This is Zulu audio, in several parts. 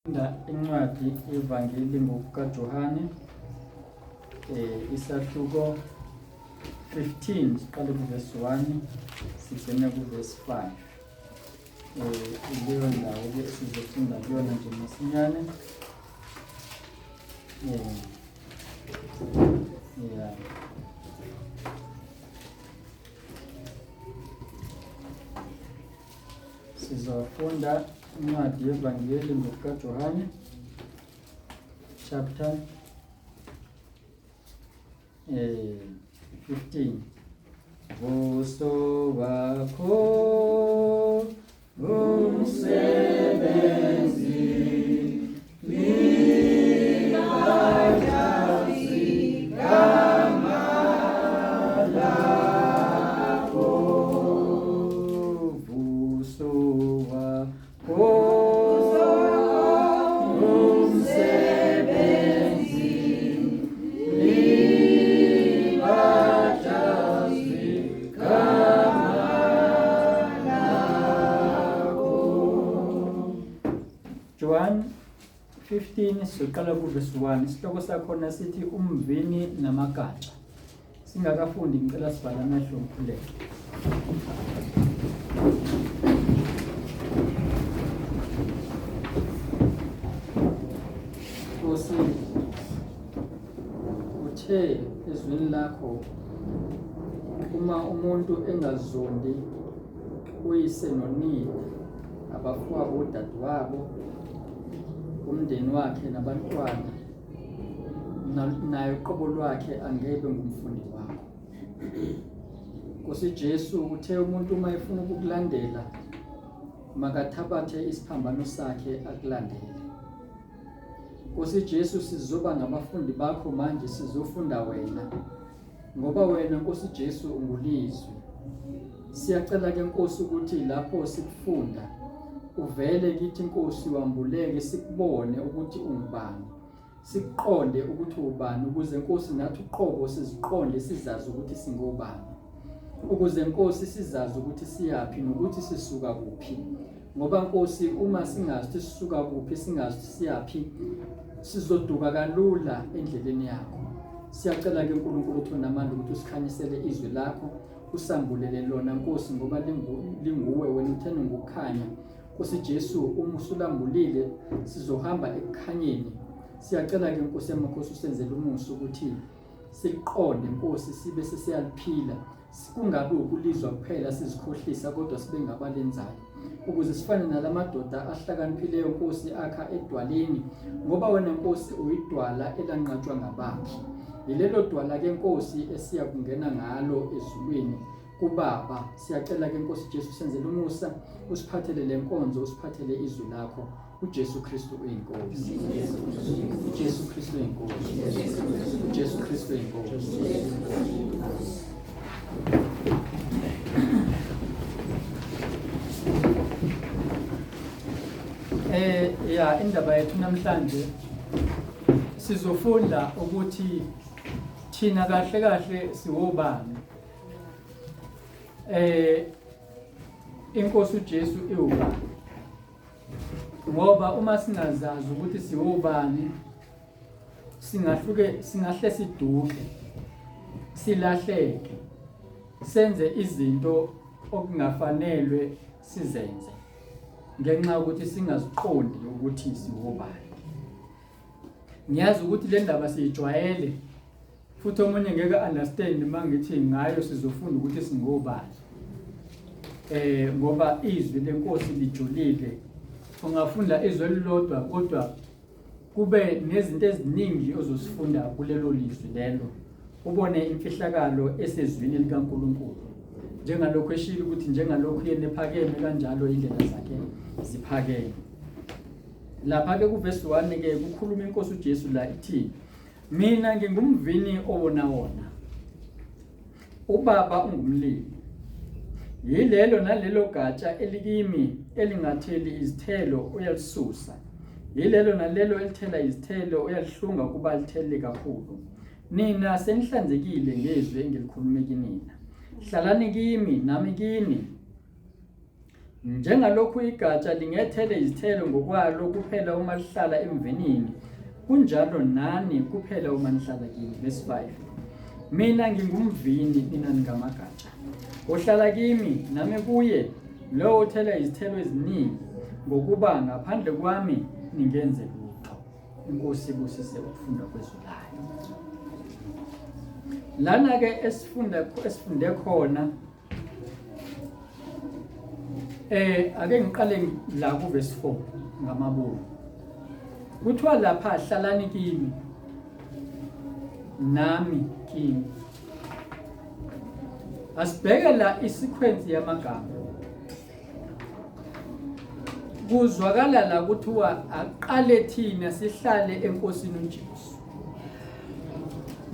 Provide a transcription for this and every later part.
Funda incwadi yevangeli ngokukaJohane isahluko 15 siqale kuvesi 1 sigcine kuvesi 5. Leyo ndawo ke esizofunda kuyona nje masinyane. Yeah. Sizofunda incwadi yevangeli ngokukaJohane chapter 15. Buso bakho umsebenzi John 15 siqala kuvesi 1 isihloko sakhona sithi umvini namagatsha. Singakafundi ngicela sivale amehlo ngikhuleke. Nkosi, uthe ezwini lakho uma umuntu engazondi uyise nonina, abafowabo, udadewabo, umndeni wakhe nabantwana naye uqobo lwakhe angebe ngumfundi wakho. Nkosi Jesu, uthe umuntu uma efuna ukukulandela makathabathe isiphambano sakhe akulandele. Nkosi Jesu, sizoba ngabafundi bakho manje, sizofunda wena ngoba wena Nkosi Jesu ungulizwi. Siyacela ke Nkosi ukuthi lapho sikufunda uvele kithi Nkosi, wambuleke sikubone ukuthi ungubani, sikuqonde ukuthi ubani, ukuze Nkosi nathi uqobo siziqonde sizazi ukuthi singobani, ukuze Nkosi sizazi ukuthi siyaphi nokuthi sisuka kuphi. Ngoba Nkosi uma singazi ukuthi sisuka kuphi, singazi ukuthi siyaphi, sizoduka kalula endleleni yakho. Siyacela ke uNkulunkulu uthi onamandla ukuthi usikhanyisele izwi lakho, usambulele lona Nkosi, ngoba linguwe wena uthena ngokukhanya. Nkosi Jesu, uma usulambulile sizohamba ekukhanyeni. Siyacela ke Nkosi yamakhosi usenzele umusa ukuthi siliqonde Nkosi, sibe sesiyaliphila, kungabi ukulizwa kuphela sizikhohlisa, kodwa sibe ngabalenzayo, ukuze sifane nalamadoda ahlakaniphileyo Nkosi akha edwaleni, ngoba wena Nkosi uyidwala elanqatshwa ngabakhi. Yilelo dwala ke Nkosi esiya kungena ngalo ezulwini kuBaba. Siyacela ke Nkosi Jesu senzele umusa, usiphathele le nkonzo, usiphathele izwi lakho. uJesu Kristu uyinkosi. uJesu Kristu uyinkosi. uJesu Kristu uyinkosi. Ya, indaba yethu namhlanje sizofunda ukuthi thina kahle kahle siwobani. Inkosi uJesu iwubani? Ngoba uma singazazi ukuthi siwobani, singahluke, singahle siduke, silahleke, senze izinto okungafanelwe sizenze ngenxa yokuthi singaziqondi ukuthi siwobani. Ngiyazi ukuthi le ndaba siyijwayele futhi omunye ngeke understand uma ngithi ngayo sizofunda ukuthi singobani, ngoba izwi lenkosi lijulile. Ungafunda izwi elilodwa kodwa kube nezinto eziningi ozosifunda kulelo lizwi lelo, ubone imfihlakalo esezwini likaNkulunkulu. Njengalokhu eshilo ukuthi njengalokhu yena ephakeme kanjalo indlela zakhe ziphakeme. Lapha ke kuvesi 1 ke kukhuluma inkosi uJesu la ithi, mina ngingumvini owona wona, ubaba ungumlimi. Yilelo nalelo gatsha elikimi elingatheli izithelo uyalisusa, yilelo nalelo elithela izithelo uyalihlunga ukuba lithele kakhulu. Nina senihlanzekile ngezwi engilikhulume kinina. Hlalani kimi nami kini. Njengalokhu igatsha lingethele izithelo ngokwalo kuphela uma lihlala emvinini, kunjalo nani kuphela uma nihlala kimi. Verse 5. Mina ngingumvini, nina ningamagatsha. Ohlala kimi, nami kuye, lowo uthela izithelo eziningi, ngokuba ngaphandle kwami ningenze lutho. Inkosi ibusise ukufunda kwezwi layo. Lana-ke esifunda esifunde khona ake ngiqale la ku verse 4 ngamabomu. Kuthiwa lapha hlalani kimi nami kini. Asibheke la isequence yamagama. Kuzwakala la kuthiwa aqale thina sihlale enkosini uJesu.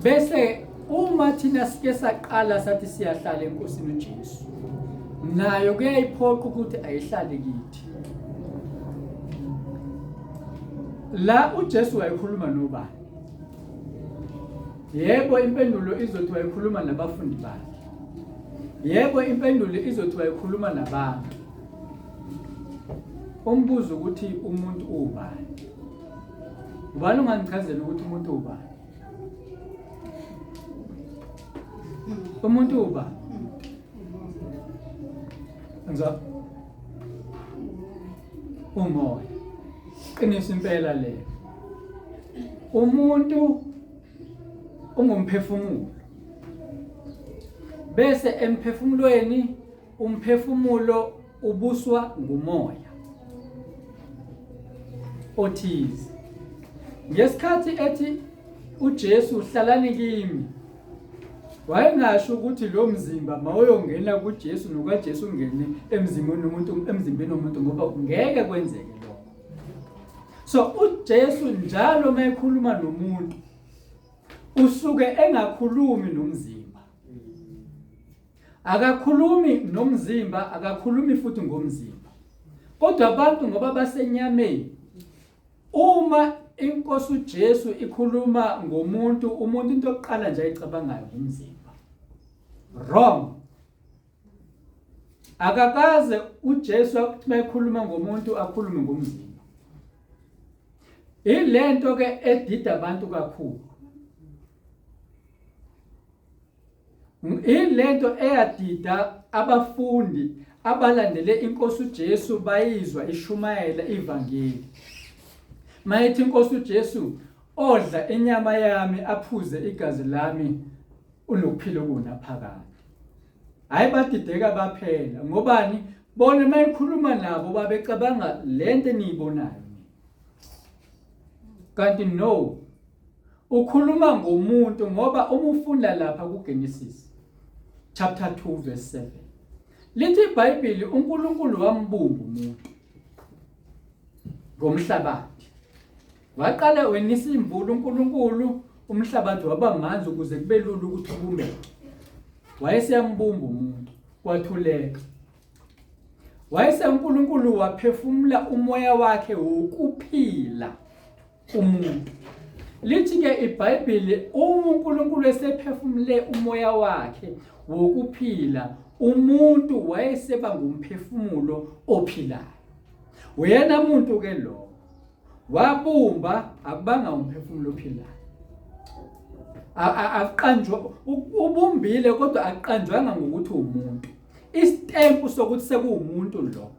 Bese uma thina sike saqala sathi siyahlala enkosini uJesu, nayo kuyayiphoqa ukuthi ayihlale kithi. La uJesu wayekhuluma nobani? Yebo, impendulo izothi wayekhuluma nabafundi bakhe. Yebo, impendulo izothi wayekhuluma nabantu. Umbuzo ukuthi umuntu uwubani? Ubani ungangichazela ukuthi umuntu uwubani? Umuntu uwubani? Ngizwa umoya. Qiniso impela leyo. Umuntu ungumphefumulo. Bese emphefumulweni umphefumulo ubuswa ngumoya othize. Ngesikhathi ethi uJesu hlalani kimi, wayengasho ukuthi lo mzimba mawuyongena kuJesu nokaJesu ungene emzimbeni womuntu emzimbeni womuntu ngoba ngeke kwenzeke lokho. So uJesu njalo uma ekhuluma nomuntu usuke engakhulumi nomzimba. Akakhulumi nomzimba, akakhulumi futhi ngomzimba. Kodwa abantu ngoba basenyameni, uma inkosi uJesu ikhuluma ngomuntu, umuntu into yokuqala nje ayicabangayo ngumzimba. Wrong. Akakaze uJesu akuthi mayekhuluma ngomuntu akhulume ngomzimba. Ilento ke edida abantu kakhulu. Ilento eyadida abafundi abalandele inkosi uJesu bayizwa ishumayela ivangeli. Mayethi inkosi uJesu odla inyama yami aphuze igazi lami unokuphila okunaphakade. Hayi badideka baphela ngobani bona mayikhuluma nabo babecabanga lento eniyibonayo. Kanti no ukhuluma ngomuntu ngoba uma ufunda lapha kuGenesis chapter 2 verse 7 lithi iBhayibheli uNkulunkulu wambumba umuntu ngomhlabathi waqala wenisa imvula uNkulunkulu umhlabathi waba manzi ukuze kube lula ukuthi ubumbeke wayeseyambumba umuntu kwathuleka wayese uNkulunkulu waphefumula umoya wakhe wokuphila umuntu. Lithi-ke iBhayibheli uma uNkulunkulu esephefumule umoya wakhe wokuphila, umuntu wayeseba ngumphefumulo ophilayo. Uyena muntu ke lo wabumba akubanga umphefumulo ophilayo. Akuqanjwa ubumbile kodwa akuqanjwanga ngokuthi umuntu. Isitempu sokuthi sekuwumuntu lo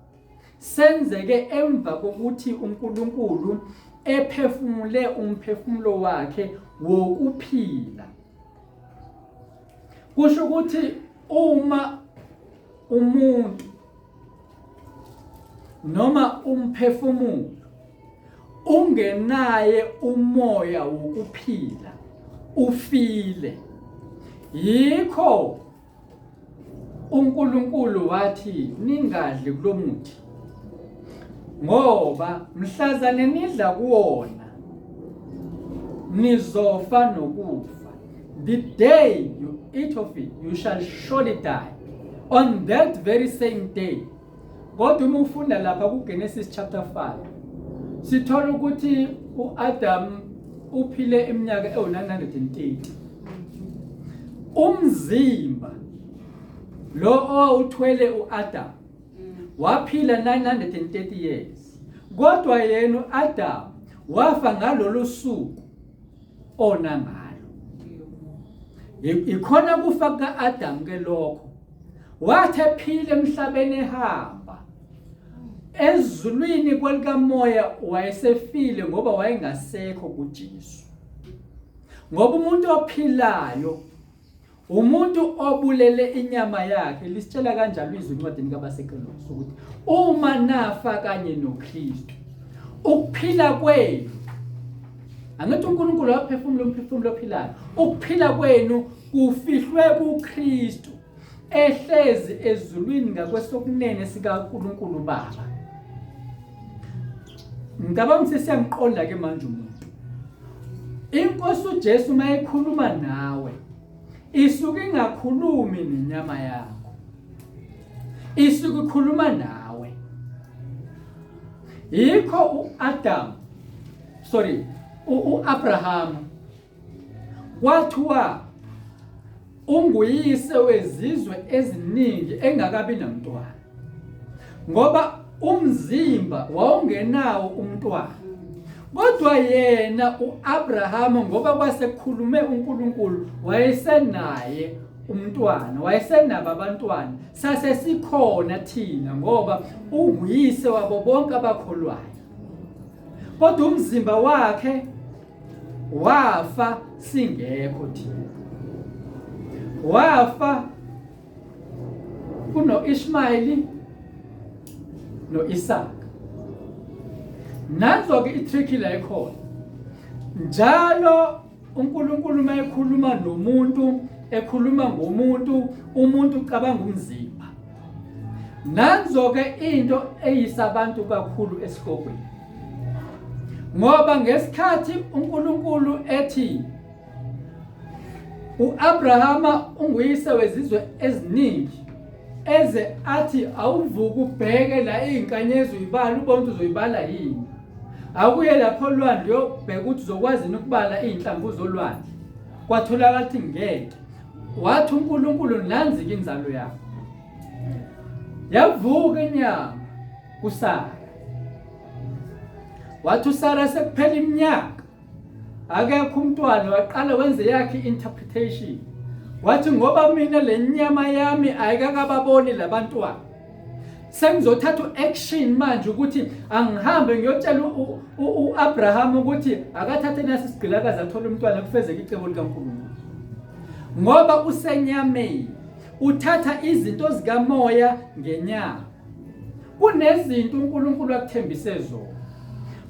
Senzeke emva kokuthi uNkulunkulu ephefumule umphefumulo wakhe wokuphila. Kusho ukuthi uma umuntu noma umphefumulo ungenaye umoya wokuphila ufile. Yikho uNkulunkulu wathi ningadli kulomuthi ngoba mhlazane nidla kuwona nizofa nokufa. The day you eat of it you shall surely die on that very same day. Kodwa uma ufunda lapha kuGenesis chapter 5 sithola ukuthi uAdam uphile iminyaka ewu-930. Umzimba lo owawuthwele uAdam. Waphila 930 years. Kodwa yena uAdam wafa ngalolu suku ona ngalo. Ikhona kufa kuka-Adam ke lokho. Wathi ephila emhlabeni ehamba ezulwini kwelikamoya wayesefile ngoba wayengasekho kuJesu. Ngoba umuntu ophilayo umuntu obulele inyama yakhe lisitshela kanjalo izwi encwadini kabaseKolose ukuthi uma nafa kanye noKristu ukuphila kwenu angithi uNkulunkulu waphefumula umphefumulo ophilayo ukuphila kwenu kufihlwe kuKristu ehlezi ezulwini ngakwesokunene sikaNkulunkulu Baba. Ngicabanga ukuthi siyamqonda ke manje umuntu. Inkosi uJesu mayekhuluma nawe isuke ingakhulumi nenyama yakho. Isuke ikhuluma nawe. Yikho uAdam sorry uAbraham Kwathiwa unguyise wezizwe eziningi engakabi namntwana. Ngoba umzimba wawungenawo umntwana. Kodwa yena uAbraham ngoba kwasekukhulume uNkulunkulu wayesenaye umntwana, wayesenabo abantwana. Sase sikhona thina ngoba unguyise wabo bonke abakholwayo. Kodwa umzimba wakhe wafa singekho thina wafa kuno-Ishmayeli no-Isaka nanzo-ke i-trick la ikhona njalo uNkulunkulu uma ekhuluma nomuntu ekhuluma ngomuntu umuntu ucabanga umzimba nanzo-ke into eyisa abantu kakhulu esihogweni Ngoba ngesikhathi uNkulunkulu ethi uAbrahama unguyise wezizwe eziningi eze athi awuvuke ubheke la izinkanyezi uyibala ubone ukuthi uzoyibala yini akuye lapho olwandle uyobheka ukuthi uzokwazi yini ukubala izinhlamvu zolwandle kwatholakala ukuthi ngeke wathi uNkulunkulu nanzi-ke inzalo yakho yavuka inyama kuSara. Wathi uSara sekuphela iminyaka akekho umntwana waqala wenze yakhe interpretation. Wathi ngoba mina le nyama yami ayikakababoni labantwana. Sengizothatha u-action manje ukuthi angihambe ngiyotshela u-Abraham ukuthi akathathe nasi isigqilakazi athole umntwana kufezeke icebo likaNkulunkulu. Ngoba usenyameni uthatha izinto zikamoya ngenyama. Kunezinto uNkulunkulu akuthembise zona.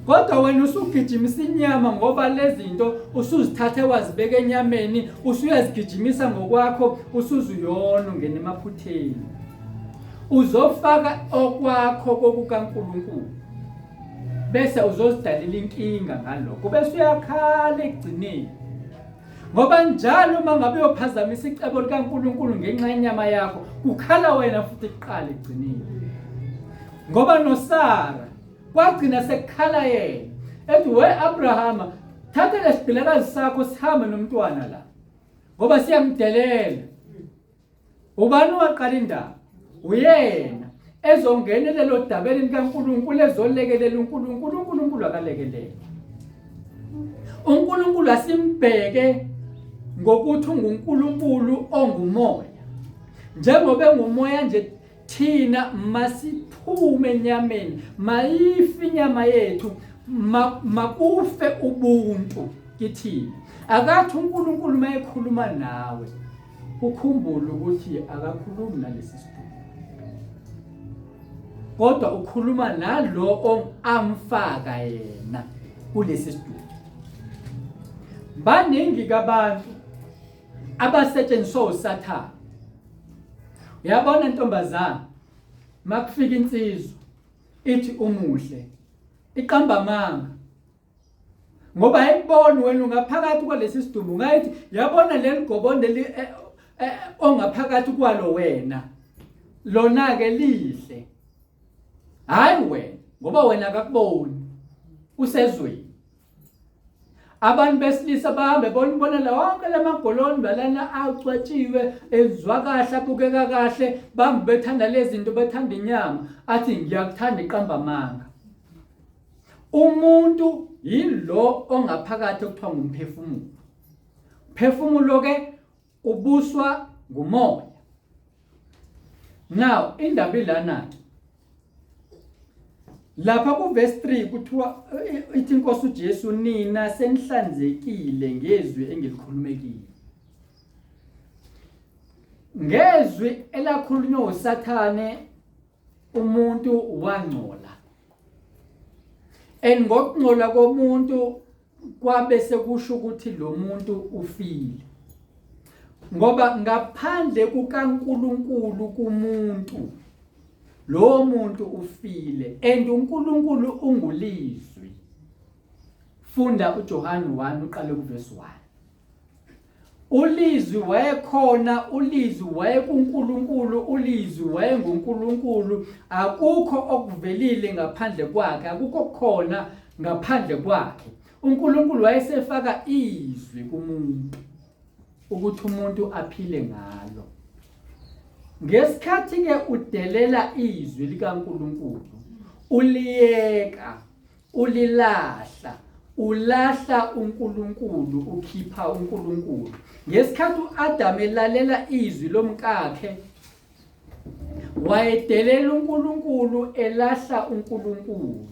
Kodwa wena usugijimisa inyama ngoba lezinto usuzithathe wazibeka enyameni, usuyazigijimisa ngokwakho, usuzuyona ungena emaphutheni. Uzofaka okwakho kokukaNkulunkulu. Bese uzozidalela inkinga ngalokho. Bese uyakhala ekugcineni. Ngoba njalo uma ngabe uyophazamisa icebo likaNkulunkulu ngenxa yenyama yakho, kukhala wena futhi kuqala ekugcineni. Ngoba noSara kwagcina sekukhala yena. Ethi we Abrahama, thatha lesigqilakazi sakho sihambe nomntwana la. Ngoba siyamdelela. Ubani owaqala indaba? Uyena ezongenelela odabeni likaNkulunkulu ezolekelela uNkulunkulu, uNkulunkulu akalekelele. uNkulunkulu asimbheke ngokuthi unguNkulunkulu ongumoya. Njengoba engumoya nje thina masiphume enyameni, mayife inyama yethu, makufe ubuntu kithina. Akathi uNkulunkulu mayekhuluma nawe Ukhumbule ukuthi akakhulumi nalesi sidumbu, kodwa ukhuluma nalo amfaka yena kulesi sidumbu. Baningi kabantu abasetshenziswa uSathane. Uyabona ntombazana, makufika insizwa ithi umuhle, iqamba amanga. Ngoba ayikuboni wena ungaphakathi kwalesi sidumbu ngayithi yabona leli gobonde li eh, eh, ongaphakathi kwalo wena lona ke lihle hayi wena ngoba wena akakuboni usezweni. Abantu besilisa bahambe bona ubona la wonke lamagoloni balana acwatshiwe ezwa kahle abukeka kahle bambe bethanda lezi zinto bethanda inyama athi ngiyakuthanda iqamba amanga. Umuntu yilo ongaphakathi okuthiwa ngumphefumulo. Phefumulo ke ubuswa ngumoya. Now indaba ilana ke. Lapha kuverse 3 kuthiwa ithi inkosi uJesu nina senihlanzekile ngezwi engilikhulumekile. Ngezwi elakhulunywa uSathane umuntu wangcola. And ngokungcola komuntu kwabe sekusho ukuthi lo muntu ufile. Ngoba ngaphandle kukaNkulunkulu kumuntu lowo muntu ufile and uNkulunkulu ungulizwi. Funda uJohane 1 uqale kuverse 1. ULizwi wayekhona, uLizwi wayekuNkulunkulu, uLizwi wayenguNkulunkulu. Akukho okuvelile ngaphandle kwakhe, akukho khona ngaphandle kwakhe. uNkulunkulu wayesefaka izwi kumuntu ukuthi umuntu aphile ngalo. Ngesikhathi ke udelela izwi likaNkulunkulu, uliyeka ulilahla ulahla uNkulunkulu ukhipha uNkulunkulu ngesikhathi uAdam elalela izwi lomkakhe wayedelela uNkulunkulu elahla uNkulunkulu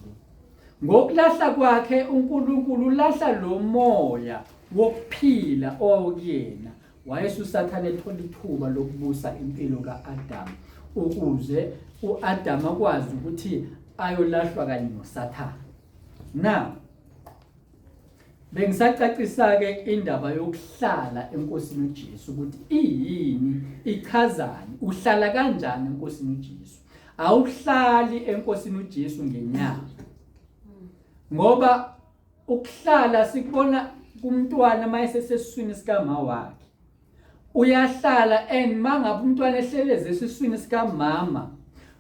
ngokulahla kwakhe uNkulunkulu ulahla lo moya wokuphila owawukuyena Wayesusathane ethola ithuba lokubusa impilo ka-Adamu ukuze u-Adamu akwazi ukuthi ayolahlwa kanye noSathane. Now, bengisacacisa-ke indaba yokuhlala eNkosini uJesu ukuthi iyini, ichazani, uhlala kanjani eNkosini uJesu. Awuhlali eNkosini uJesu ngenyama. Ngoba Ukuhlala sikubona kumntwana uma esesesiswini sikama wakhe. Uyahlala and mangabe umntwana ehleleze esiswini sikamama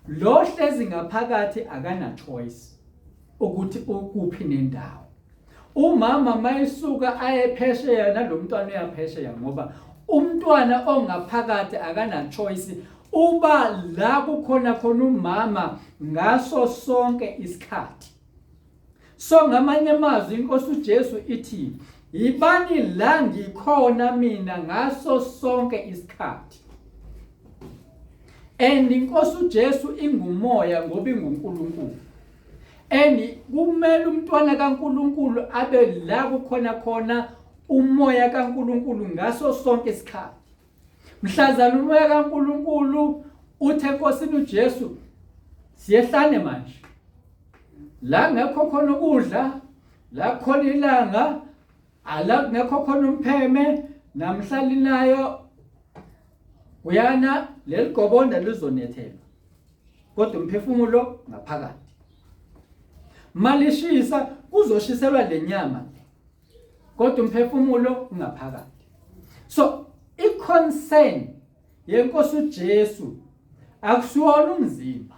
lo hlezi ngaphakathi akana choice ukuthi ukuphi nendawo. Umama mayisuka aye phesheya nalomntwana uyaphesheya ngoba umntwana ongaphakathi akana choice uba la kukhona khona umama ngaso sonke isikhathi. So ngamanye amazwi inkosi uJesu ithi yibani la ngikhona mina ngaso sonke isikhathi. And inkosi uJesu ingumoya ngoba inguNkulunkulu. And kumele umntwana kaNkulunkulu abe la kukhona khona umoya kaNkulunkulu ngaso sonke isikhathi. Mhlazana umoya kaNkulunkulu uthe enkosini uJesu siyehlane manje. La ngekho khona ukudla, la khona ilanga, ala ngekho khona umpheme, namhla linayo uyana leli gobonda lizonethelwa. Kodwa umphefumulo ngaphakathi. Malishisa kuzoshiselwa lenyama kodwa umphefumulo ungaphakathi so i-concern yenkosi uJesu akusiwona umzimba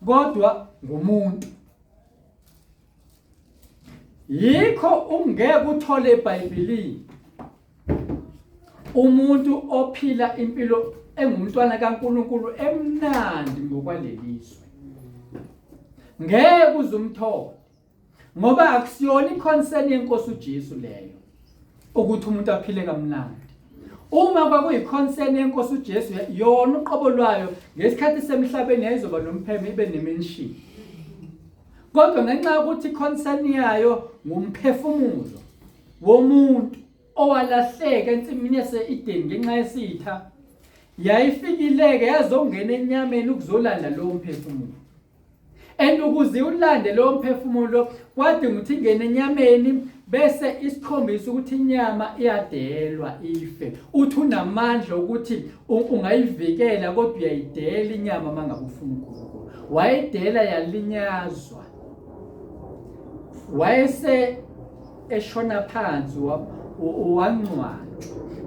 kodwa ngumuntu yikho ungeke uthole eBhayibhelini umuntu ophila impilo engumntwana kaNkuluNkulu emnandi ngokwalelizwe ngeke uzumthole ngoba akusiyona iconcern yenkosi uJesu leyo ukuthi umuntu aphile kamnandi uma kwakuyiconcern yenkosi uJesu yona uqobo lwayo ngesikhathi semhlabeni yayizoba nompheme ibe nemension kodwa ngenxa yokuthi iconcern yayo ngumphefumulo womuntu owalahleka ensimini yase-Edeni ngenxa yesitha yayifikileke yazongena enyameni ukuzolanda lowo mphefumulo And ukuze ulande lowo mphefumulo kwadinga ukuthi ingene enyameni bese isikhombisa ukuthi inyama iyadelwa ife. Uthi unamandla ukuthi ungayivikela kodwa uyayidela inyama uma ngabe ufuna uNkulunkulu. Wayidela yalinyazwa. Wayese eshona phansi wangcwatshwa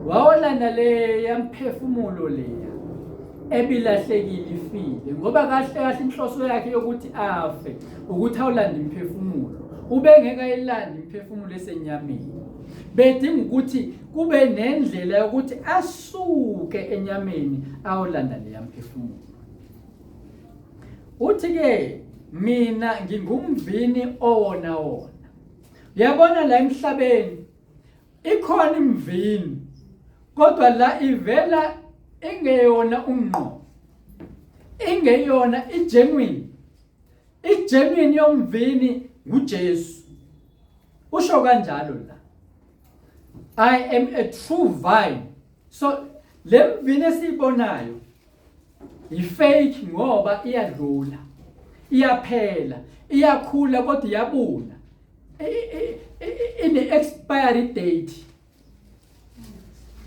wawolanda leya mphefumulo leya ebilahlekile ifile ngoba kahle kahle inhloso yakhe yokuthi afe ukuthi awulande imphefumulo. Ubengeke ayilande imiphefumulo esenyameni. Bedinga ukuthi kube nendlela yokuthi asuke enyameni ayolanda leya mphefumulo. Uthi ke mina ngingumvini owona wona. Uyabona la emhlabeni ikhona imvini kodwa la ivela ingeyona umnqo. Ingeyona igenuine. Igenuine yomvini nguJesu. Usho kanjalo la. I am a true vine. So le mvini esiyibonayo yifake ngoba iyadlula iyaphela iyakhula kodwa iyabuna ine expiry date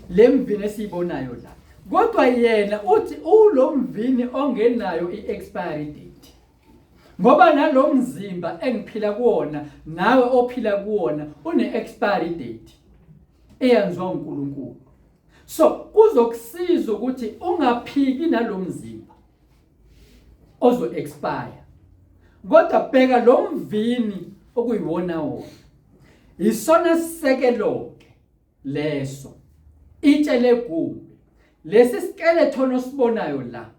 le mvini esiyibonayo la kodwa yena uthi ulo mvini ongenayo i-expiry date ngoba nalo mzimba engiphila kuwona nawe ophila kuwona une-expiry date eyenziwa uNkulunkulu So kuzokusiza ukuthi ungaphiki nalomzimba ozo expire. Kodwa bheka lo mvini okuyiwona wona. Isona sisekelo ke leso. Itshe legumbi. Lesi skeleton osibonayo la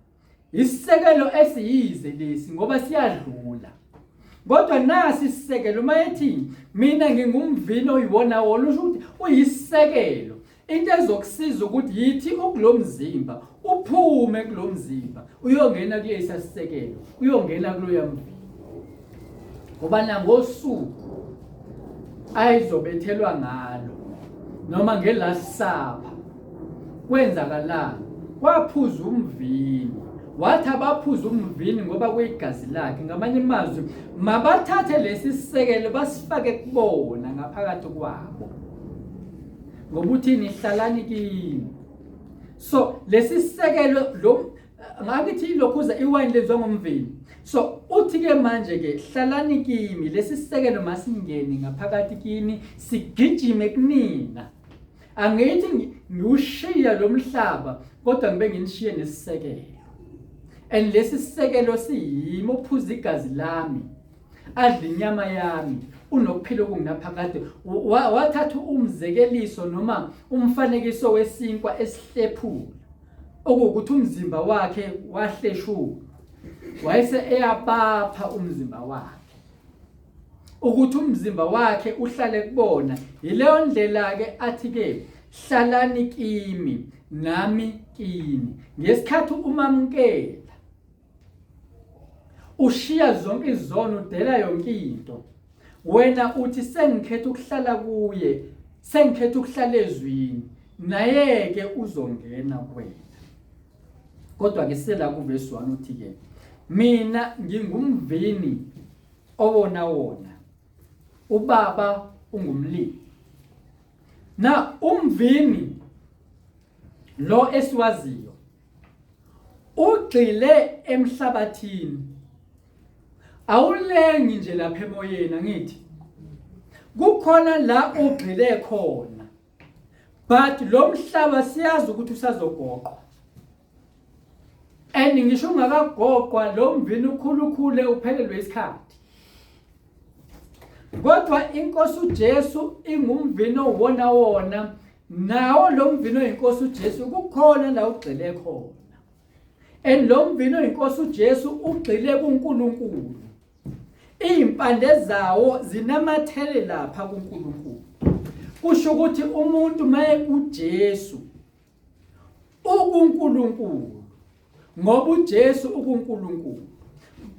isisekelo esiyize lesi ngoba siyadlula. Kodwa nasi isisekelo uma ethi mina ngingumvini oyiwona wona usho ukuthi uyisisekelo into ezokusiza ukuthi yithi ukulomzimba uphume kulomzimba uyongena kulesa sisekelo uyongena kuloya mvini ngoba nangosuku ayizobethelwa ngalo noma ngelast supper kwenzakalani kwaphuza umvini wathi abaphuza umvini ngoba kuyigazi lakhe ngamanye amazwi mabathathe lesi sisekelo basifake kubona ngaphakathi kwabo ngoba uthini hlalani kimi so lesi sisekelo lo ngakithi ilokhuza iwayini lenziwa ngomvini so uthi ke manje ke hlalani kimi lesi sisekelo masingene ngaphakathi kini sigijime kunina angithi ngiwushiya lo mhlaba kodwa ngibe nginishiye nesisekelo and lesi sisekelo siyimi ophuza igazi lami adla inyama yami unokuphila okungunaphakade wathatha umzekeliso noma umfanekiso wesinkwa esihlephula okuwukuthi umzimba wakhe wahleshulwa wayese eyabapha umzimba wakhe ukuthi umzimba wakhe uhlale kubona yileyo ndlela ke athi ke hlalani kimi nami kini ngesikhathi umamukela ushiya zonke izono udela yonke into wena uthi sengikhetha ukuhlala kuye sengikhetha ukuhlala ezwini naye ke uzongena kuwena kodwa ke sela kuvesi 1 uthi ke mina ngingumvini owona wona ubaba ungumlimi na umvini lo esiwaziyo ugxile emhlabathini awulengi nje lapha emoyeni angithi kukhona la ugxile khona but lo mhlaba siyazi ukuthi usazogoqwa and ngisho ungakagoqwa lo mvini ukhulukhule uphelelwe isikhathi kodwa inkosi uJesu ingumvini owona wona nawo lo mvini oyinkosi uJesu kukhona la ugxile khona and lo mvini oyinkosi uJesu ugxile kuNkulunkulu Izimpande zawo zinamathele lapha kuNkulunkulu. Kusho ukuthi umuntu maye kuJesu ukuNkulunkulu ngoba uJesu ukuNkulunkulu.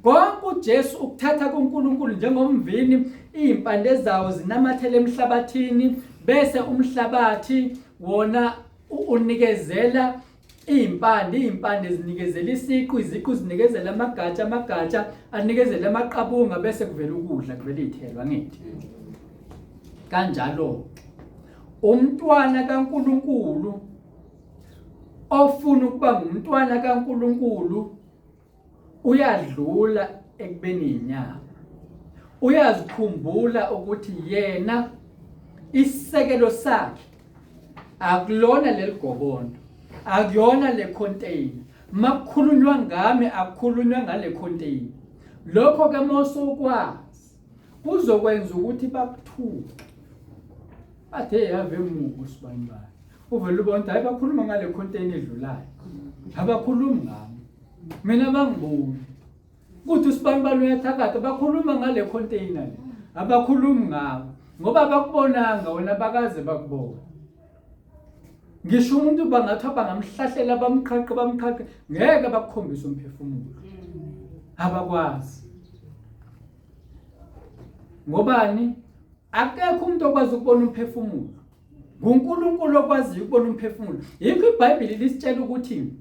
Konke uJesu ukuthatha kuNkulunkulu njengomvini izimpande zawo zinamathele emhlabathini bese umhlabathi wona unikezela Iy'mpande, iy'mpande zinikezela isiqu, iziqu zinikezela amagatsha, amagatsha anikezela amaqabunga bese kuvela ukudla, kuvela iy'thelo, angithi? Kanjalo umntwana kaNkulunkulu ofuna ukuba ngumntwana kaNkulunkulu uyadlula ekubeni inyama uyazikhumbula ukuthi yena isisekelo sakhe akulona leligobondo akuyona le container makukhulunywa ngami akukhulunywa ngale container lokho ke mosokwazi Kuzokwenza ukuthi bakuthuke. Bathe yave emubi usibani bani. Uvele ubona ukuthi hayi bakhuluma ngale container edlulayo. Abakhulumi ngami. Mina bangiboni. Kuthi usibani bani uyathakatha bakhuluma ngale container le. Abakhulumi ngawe ngoba bakubonanga wena bakaze bakubona. Ngisho umuntu bangathiwa bangamhlahlela bamqhaqhe bamqhaqhe ngeke bakukhombise umphefumulo. Abakwazi. Ngobani? Akekho umuntu okwazi ukubona umphefumulo. NguNkulunkulu okwaziyo ukubona umphefumulo. Yikho iBhayibheli lisitshela ukuthi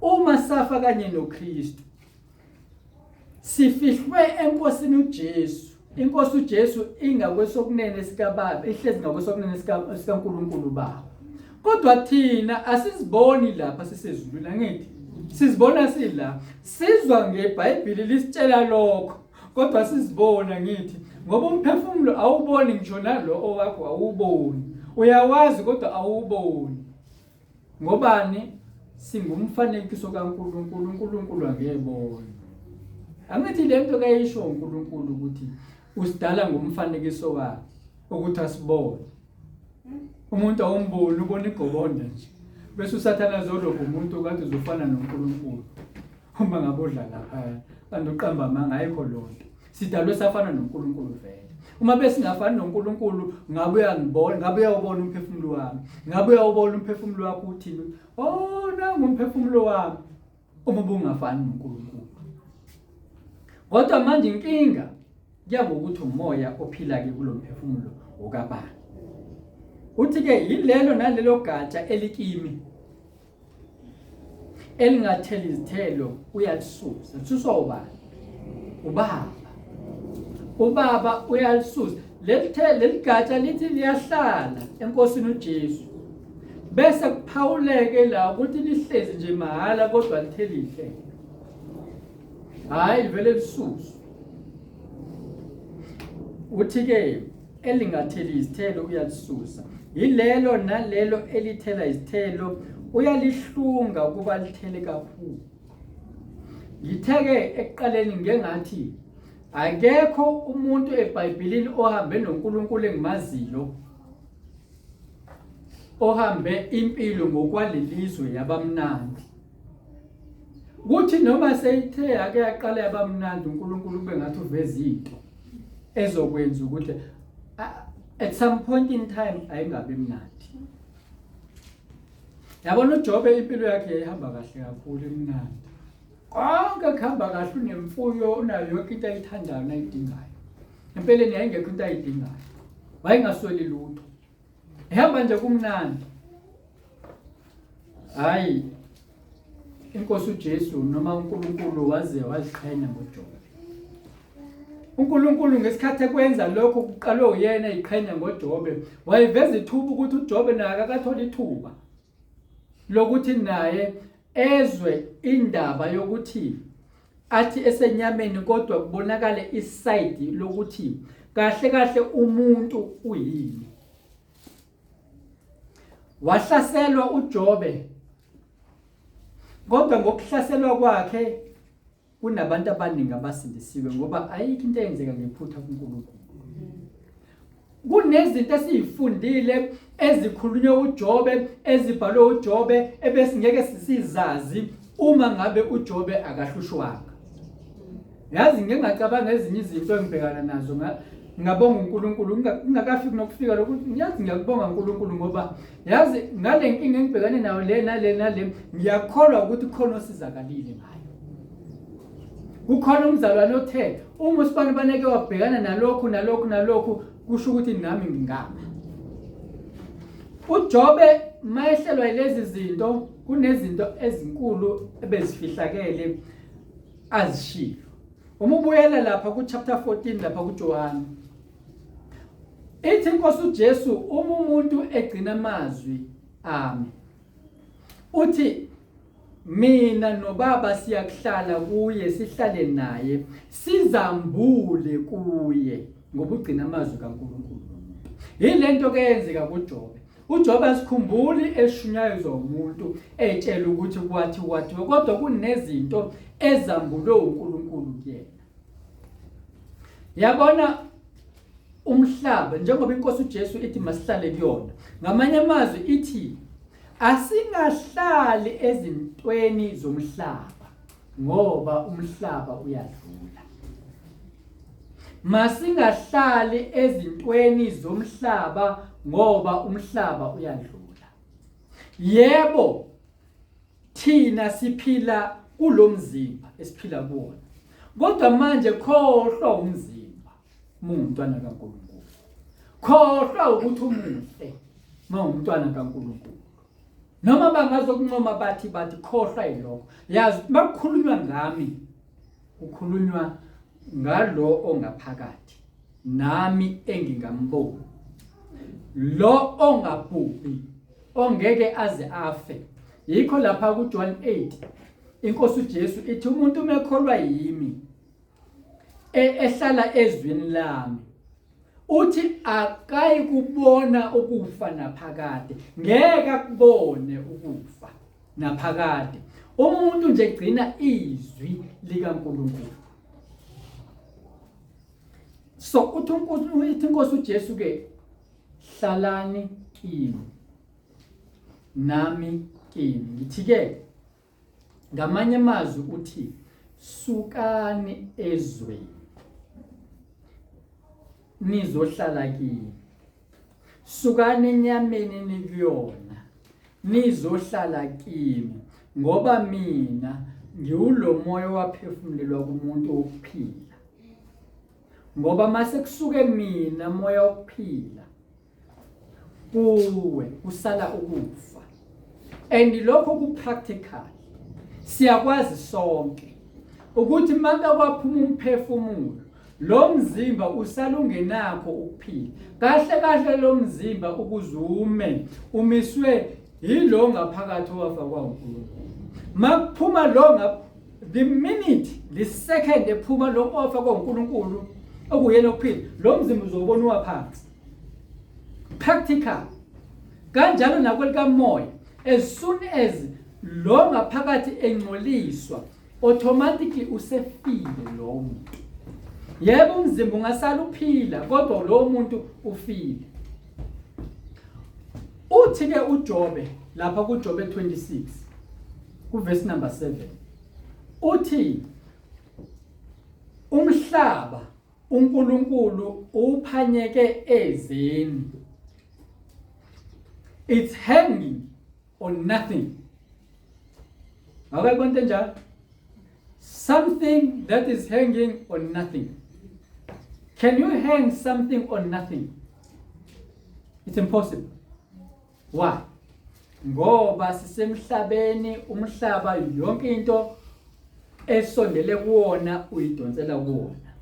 uma safa kanye noKristu sifihlwe eNkosini uJesu. INkosi uJesu ingakwesokunene sikaBaba, ihlezi ngakwesokunene sikaNkulunkulu Baba. Kodwa thina asiziboni lapha sisezulwini angithi? Sizibona sila. Sizwa ngeBhayibheli lisitshela lokho. Kodwa sizibona ngithi ngoba umphefumulo awuboni ngisho nalo owakho awuboni. Uyawazi kodwa awuboni. Ngobani? Singumfanekiso kaNkulunkulu, uNkulunkulu akebona. Angithi le nto kayisho uNkulunkulu ukuthi usidala ngomfanekiso wakhe ukuthi asibone. Umuntu awumboni ubona igobonda nje. Bese uSathane azolobha umuntu kade uzofana noNkulunkulu. Uma ngabe udla lapha kanti uqamba amanga ayikho lonto. Sidalwe safana noNkulunkulu vele. Uma besingafani noNkulunkulu ngabe uyangibona, ngabe uyawubona umphefumulo wami. Ngabe uyawubona umphefumulo wakho uthini? Oh, nangu umphefumulo wami. Uma ubungafani noNkulunkulu. Kodwa manje inkinga kuya ngokuthi umoya ophila ke kulo mphefumulo okabani. Uthi ke yilelo nalelo gatsha elikimi elingatheli izithelo uyalisusa. Lisuswa ubani? Ubaba. Ubaba uyalisusa. Leli gatsha lithi liyahlala eNkosini uJesu. Bese kuphawuleke la ukuthi lihlezi nje mahhala kodwa litheli izithelo. Hayi livele lisuswe. Uthi-ke elingatheli izithelo uyalisusa. Yilelo nalelo elithela izithelo uyalihlunga ukuba lithele kakhulu. Ngithe-ke ekuqaleni ngike ngathi akekho umuntu eBhayibhelini ohambe noNkulunkulu engimaziyo ohambe impilo ngokwalelizwe yabamnandi. Kuthi noma seyithe yake yaqala yabamnandi uNkulunkulu kube ngathi uveza into ezokwenza ukuthi at some point in time ayingabi mnandi. Yabona uJobe impilo yakhe yayihamba kahle kakhulu imnandi. Konke kuhamba kahle unemfuyo unayo yonke into ayithandayo nayidingayo. Empeleni yayingekho into ayidingayo. Wayengasweli lutho. Ehamba nje kumnandi. Hayi inkosi uJesu noma uNkulunkulu waze waziqhenya ngoJobe. uNkulunkulu ngesikhathi ekwenza lokho kuqalwe uyena eziqhenya ngoJobe wayeveza ithuba ukuthi uJobe naye akathola ithuba lokuthi naye ezwe indaba yokuthi athi esenyameni kodwa kubonakale isayidi lokuthi kahle kahle umuntu uyini. Wahlaselwa uJobe kodwa ngokuhlaselwa kwakhe kunabantu abaningi abasindisiwe ngoba ayikho into eyenzeka ngephutha kuNkulunkulu. Kunezinto esizifundile ezikhulunywe uJobe, ezibhalwe uJobe ebesingeke sizazi uma ngabe uJobe akahlushwanga. Yazi ngike ngacabanga ezinye izinto engibhekana nazo ngabonga uNkulunkulu ngingakafiki nokufika lokhu ngiyazi ngiyakubonga uNkulunkulu ngoba yazi ngale nkinga engibhekane nayo le nale nale ngiyakholwa ukuthi khona osizakalile ngayo. Kukhona umzalwane othe uma usibani baneke wabhekana nalokhu nalokhu nalokhu kusho ukuthi nami ngingama. UJobe mayehlelwa yilezi zinto kunezinto ezinkulu ebezifihlakele azishilo. Uma ubuyela lapha ku-chapter 14 lapha kuJohane ithi inkosi uJesu uma umuntu egcina amazwi ami uthi Mina noBaba siyakuhlala kuye sihlale naye sizambule kuye ngoba ugcina amazwi kaNkulunkulu. Yilento ke yenzeka kuJobe. UJobe asikhumbuli eshunyayezwa umuntu etshela ukuthi kwathi kwathiwa kodwa kunezinto ezambulwe uNkulunkulu kuyena. Yabona umhlaba njengoba inkosi uJesu ithi masihlale kuyona. Ngamanye amazwi ithi asingahlali ezintweni zomhlaba ngoba umhlaba uyadlula. Masingahlali ezintweni zomhlaba ngoba umhlaba uyadlula. Yebo, thina siphila kulomzimba esiphila kuwona. Kodwa manje khohlwa umzimba mungumntwana kaNkulunkulu. Khohlwa ukuthi umuhle mawumntwana kaNkulunkulu. Noma bangazokuncoma bathi bathi khohlwa yilokho. Yazi makukhulunywa ngami kukhulunywa ngalo ongaphakathi nami engingamboni lo ongabhubhi ongeke aze afe yikho lapha kuJohn 8 inkosi uJesu ithi umuntu uma ekholwa yimi e, ehlala ezwini lami uthi akayi kubona ukufa naphakade ngeke akubone ukufa naphakade umuntu nje gcina izwi likaNkulunkulu so uthi uthi inkosi uJesu ke hlalani kimi nami kini ngithi ke ngamanye amazwi uthi sukani ezweni nizohlala kimi sukani enyameni nikuyona nizohlala kimi ngoba mina ngiwulo moya owaphefumulelwa kumuntu wokuphila ngoba mase kusuke mina moya wokuphila kuwe kusala ukufa and lokho ku practical siyakwazi sonke ukuthi maka kwaphuma umphefumulo lo mzimba usalungenakho ukuphila kahle kahle lo mzimba ukuzume umiswe yilo ngaphakathi owafakwa uNkulunkulu makuphuma lo ngapha the minute the second ephuma lo owafakwa uNkulunkulu okuyena okuphila lo mzimba uzobona uwaphansi practical kanjalo nakwelikamoya as soon as lo ngaphakathi engcoliswa automatically usefile lowo muntu yebo umzimba ungasala uphila kodwa lowo muntu ufile uthi ke uJobe lapha kuJobe 26 kuverse number 7 uthi umhlaba uNkulunkulu uphanyeke ezeni it's hanging on nothing Awukayibona into enjalo something that is hanging on nothing can you hang something on nothing it's impossible why ngoba sisemhlabeni umhlaba yonke into esondele kuwona uyidonsela kuwona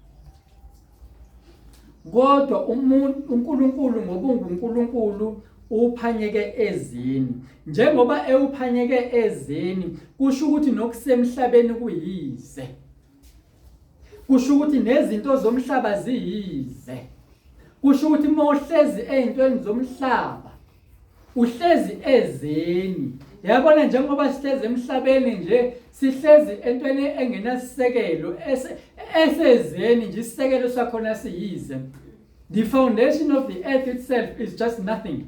kodwa umuntu uNkulunkulu ngoba unguNkulunkulu uphanyeke ezini njengoba ewuphanyeke ezini kusho ukuthi nokusemhlabeni kuyize kusho ukuthi nezinto zomhlaba ziyize kusho ukuthi uma uhlezi ey'ntweni zomhlaba uhlezi ezeni yabona njengoba sihlezi emhlabeni nje sihlezi entweni engenasisekelo esezeni nje isisekelo sakhona siyize the foundation of the earth itself is just nothing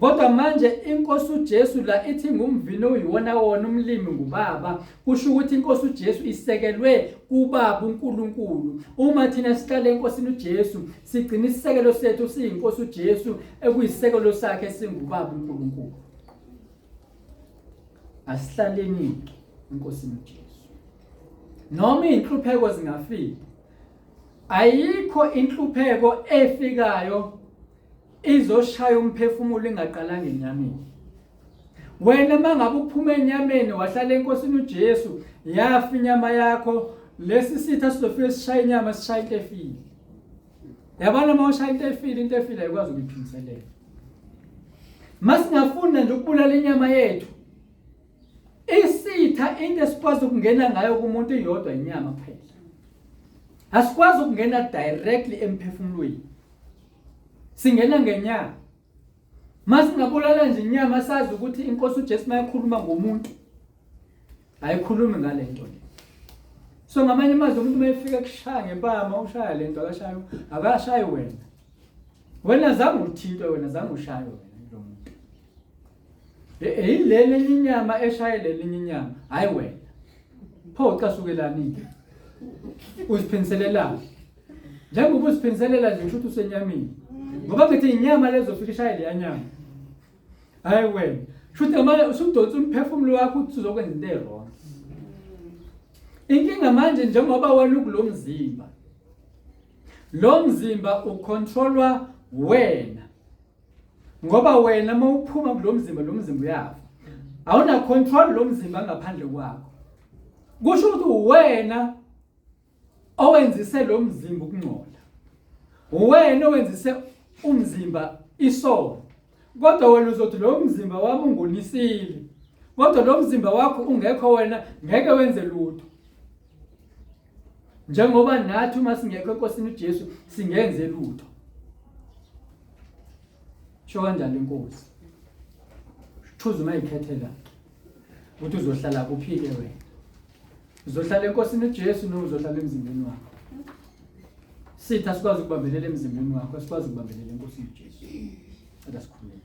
Kodwa manje inkosi uJesu la ithi ngumvini oyiwona wona umlimi ngubaba kusho ukuthi inkosi uJesu isekelwe kubaba uNkulunkulu uma thina sihlale enkosini uJesu sigcina isisekelo sethu siyinkosi uJesu ekuyisisekelo sakhe singubaba uNkulunkulu asihlaleni ke enkosini uJesu noma inhlupheko zingafika ayikho inhlupheko efikayo izoshaya umphefumulo ingaqalanga enyameni wena mangabe uphuma enyameni wahlala enkosini uJesu yafa inyama yakho lesi sitha sizofike sishaya inyama sishaya into efile yabona uma ushaya into efile into efile ayikwazi ukuyiphindiselela masingafuna nje ukubulala inyama yethu isitha into esikwazi ukungena ngayo kumuntu iyodwa inyama kuphela asikwazi ukungena directly emphefumulweni singena ngenyama masingabulala nje inyama sazi ukuthi inkosi uJesu mayekhuluma ngomuntu ayikhulumi ngale nto le. So ngamanye amazwi umuntu uma efika kushaya ngempama ushaya lento akashayo akashayi wena. Wena zange uthintwe wena zange ushaye wena lo muntu. Yileli enye inyama eshaye lelinye inyama hayi wena. Pho ucasukelani ke? Uziphindiselelani? Njengoba uziphindiselela nje kusho ukuthi usenyameni. Ngoba ngithi inyama lezo fika ishaye leya nyama. Hayi wena. Shuthi manje usudonsa umphefumulo wakho ukuthi uzokwenza into erong. Inkinga manje njengoba wena ukulomzimba. Lo mzimba ucontrolwa wena. Ngoba wena uma uphuma kulomzimba lo mzimba uyafa. Awuna control lo mzimba ngaphandle kwakho. Kusho ukuthi wena owenzise lo mzimba ukungcola. Uwena owenzise umzimba isono. Kodwa wena uzothi lo mzimba wami ungonisile. Kodwa lo mzimba wakho ungekho wena ngeke wenze lutho. Njengoba nathi uma singekho eNkosini uJesu singenze lutho. Sho kanjalo inkosi. Choose uma ikhethela ukuthi uzohlala kuphi-ke wena. Uzohlala eNkosini uJesu noma uzohlala emzimbeni wakho? Sitha sikwazi ukubambelela emzimbeni wakho, sikwazi ukubambelela eNkosini uJesu. Cela sikhuleke.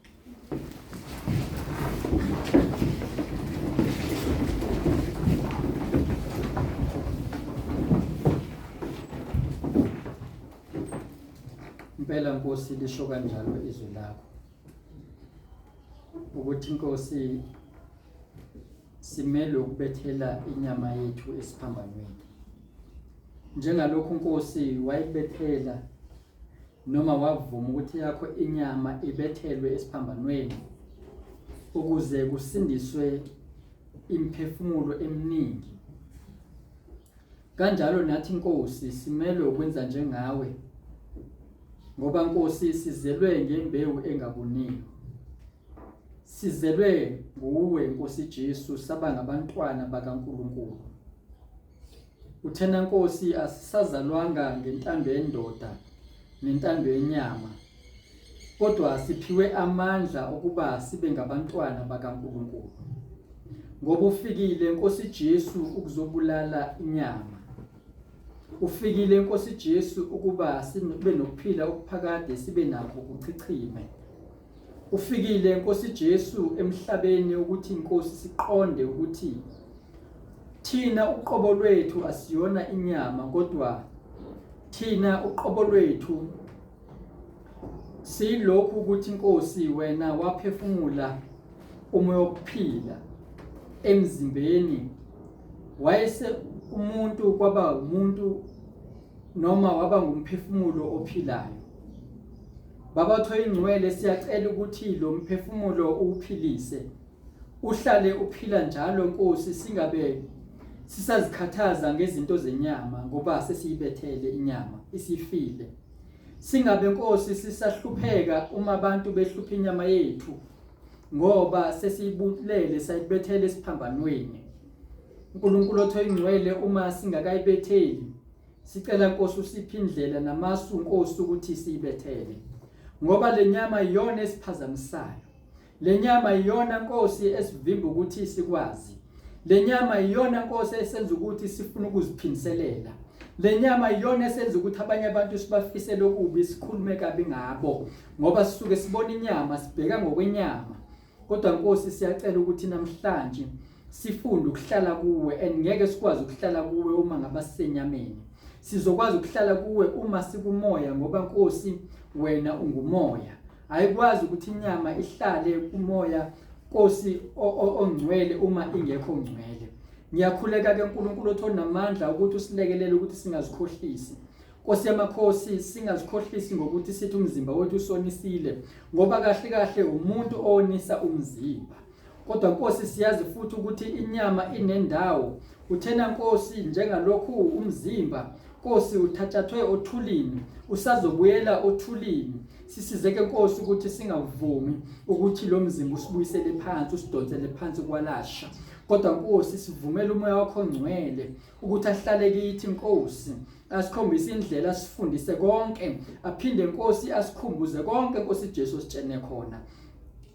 Impela Nkosi lisho kanjalo izwi lakho ukuthi Nkosi Simelwe ukubethela inyama yethu esiphambanweni. Njengalokhu Nkosi wayibethela noma wavuma ukuthi yakho inyama ibethelwe esiphambanweni ukuze kusindiswe imiphefumulo eminingi. Kanjalo nathi Nkosi simelwe ukwenza njengawe ngoba Nkosi sizelwe ngembewu engabuniyo. Sizelwe nguwe Nkosi Jesu saba ngabantwana bakaNkulunkulu. Uthena Nkosi asisazalwanga ngentando yendoda nentando yenyama kodwa siphiwe amandla okuba sibe ngabantwana bakaNkulunkulu. Ngoba ufikile Nkosi Jesu ukuzobulala inyama. Ufikile Nkosi Jesu ukuba sibe nokuphila okuphakade sibe nakho kuchichime. Ufikile Nkosi Jesu emhlabeni ukuthi Nkosi siqonde ukuthi thina uqobo lwethu asiyona inyama kodwa thina uqobo lwethu silokhu ukuthi Nkosi wena waphefumula umoya wokuphila emzimbeni wayese umuntu kwaba umuntu noma waba ngumphefumulo ophilayo Baba Thoyingcwele siyacela ukuthi lo mphefumulo uwuphilise uhlale uphila njalo Nkosi singabe sisazikhathaza ngezinto zenyama ngoba sesiyibethele inyama isifile singabe Nkosi sisahlupheka uma abantu behlupha inyama yethu ngoba sesiyibulele sayibethele esiphambanweni uNkulunkulu othoyingcwele uma singakayibetheli Sicela Nkosi usiphe indlela namasu Nkosi ukuthi siyibethele. Ngoba le nyama iyona esiphazamisayo. Le nyama iyona Nkosi esivimba ukuthi sikwazi. Le nyama iyona Nkosi esenza ukuthi sifune ukuziphindiselela. Le nyama iyona esenza ukuthi abanye abantu sibafisele okubi sikhulume kabi ngabo ngoba sisuke sibona inyama sibheka ngokwenyama. Kodwa Nkosi siyacela ukuthi namhlanje sifunde ukuhlala kuwe and ngeke sikwazi ukuhlala kuwe uma ngaba sisenyameni. Sizokwazi ukuhlala kuwe uma sikumoya ngoba Nkosi wena ungumoya. Ayikwazi ukuthi inyama ihlale kumoya Nkosi ongcwele uma ingekho ngcwele. Ngiyakhuleka ke uNkulunkulu othi onamandla ukuthi usilekelele ukuthi singazikhohlisi. Nkosi yamakhosi singazikhohlisi ngokuthi sithi umzimba wethu usonisile ngoba kahle kahle umuntu owonisa umzimba. Kodwa Nkosi siyazi futhi ukuthi inyama inendawo. Uthena Nkosi njengalokhu umzimba Nkosi uthatshathwe othulini usazobuyela othulini. Sisizeke Nkosi ukuthi singavumi ukuthi lo mzimba usibuyisele phansi usidonsele phansi kwalasha. Kodwa Nkosi sivumele umoya wakho ongcwele ukuthi ahlale kithi Nkosi asikhombise indlela asifundise konke aphinde Nkosi asikhumbuze konke Nkosi Jesu ositshene khona.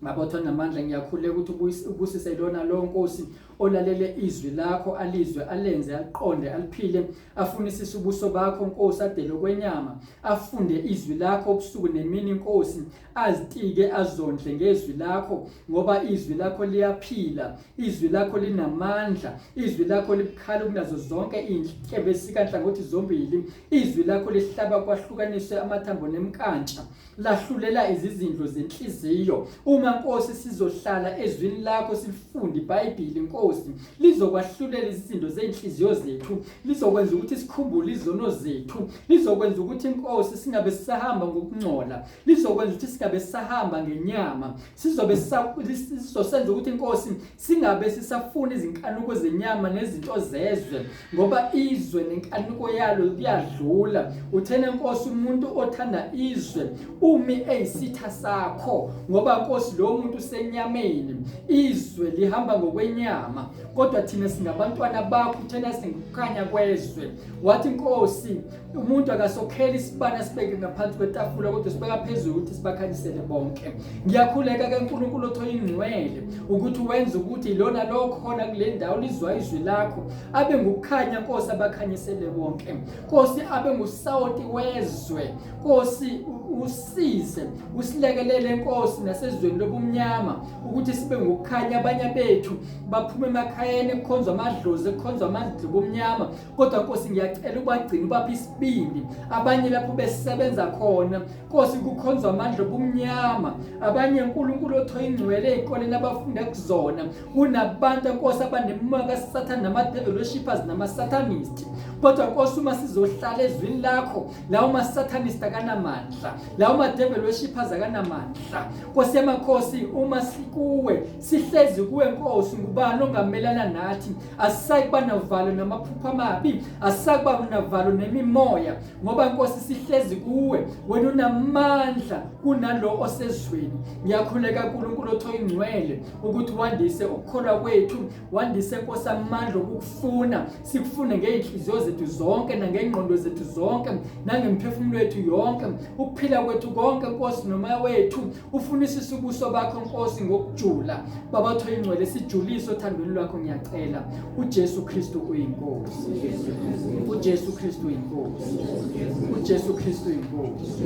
Mabotho namandla, ngiyakhuleka ukuthi ubusise lona lo Nkosi olalele izwi lakho, alizwe, alenze, aliqonde, aliphile, afunisise ubuso bakho Nkosi, adele kwenyama, afunde izwi lakho ubusuku nemini Nkosi, azitike azondle ngezwi lakho, ngoba izwi lakho liyaphila, izwi lakho linamandla, izwi lakho libukhali kunazo zonke izinkemba esika nhlangothi zombili, izwi lakho lihlaba kwahlukaniswe amathambo nemkantsha, lahlulela izizindlo zenhliziyo. Uma Nkosi sizohlala ezwini lakho, silifunde iBhayibheli Nkosi, lizokwahlulela izizinto zezinhliziyo zethu, lizokwenza ukuthi sikhumbule izono zethu, lizokwenza ukuthi Nkosi singabe sisahamba ngokungcola, lizokwenza ukuthi singabe sisahamba ngenyama, sizobe sizosenza ukuthi Nkosi singabe sisafuna izinkanuko zenyama nezinto zezwe, ngoba izwe nenkanuko yalo kuyadlula. Uthena Nkosi, umuntu othanda izwe umi eyisitha sakho, ngoba Nkosi lo muntu usenyameni, izwe lihamba ngokwenyama, kodwa thina singabantwana bakho, uthena singukukhanya kwezwe. Wathi Nkosi, umuntu akasokheli isibane asibeke ngaphansi kwetafula, kodwa sibeka phezulu ukuthi sibakhanyisele bonke. Ngiyakhuleka ke uNkulunkulu othoyingcwele ukuthi wenze ukuthi lona lokhona kule ndawo lizwa izwi lakho abe ngukukhanya Nkosi, abakhanyisele bonke Nkosi, abe ngusawoti wezwe Nkosi, usize usilekelele Nkosi nasezweni lobumnyama ukuthi sibe ngukukhanya. Abanye bethu baphuma emakhayeni ekukhonzwa amadlozi, ekukhonzwa amandla obumnyama, kodwa Nkosi ngiyacela ubagcine, ubaphe isibindi. Abanye lapho besebenza khona Nkosi kukhonzwa amandla obumnyama, abanye uNkulunkulu othoyingcwele ezikoleni abafunda kuzona kunabantu Nkosi abanemimoya kaSathane nama-devil worshippers nama-satanist. Kodwa Nkosi uma sizohlala ezwini lakho, lawo ma-satanist akanamandla, lawo ma-devil worshippers akanamandla. Nkosi yamakhosi, uma sikuwe, sihlezi kuwe Nkosi, ngubani ongamelana nathi? Asisayi kuba navalo namaphupho amabi, asisayi kuba navalo nemimoya, ngoba Nkosi sihlezi kuwe, wena unamandla kunalo osezweni. Ngiyakhuleka uNkulunkulu othoyingcwele ukuthi wandise ukukholwa kwethu, wandise Nkosi amandla okukufuna, sikufune ngey'nhliziyo zethu zonke nangey'ngqondo zethu zonke nangemphefumulo yethu yonke, ukuphila kwethu konke Nkosi nomoya wethu ufunisise ubuso bakho Nkosi ngokujula. Baba othoyingcwele, sijulise othandweni lwakho, ngiyacela. uJesu Kristu uyiNkosi, uJesu Kristu uyiNkosi, uJesu Kristu uyiNkosi.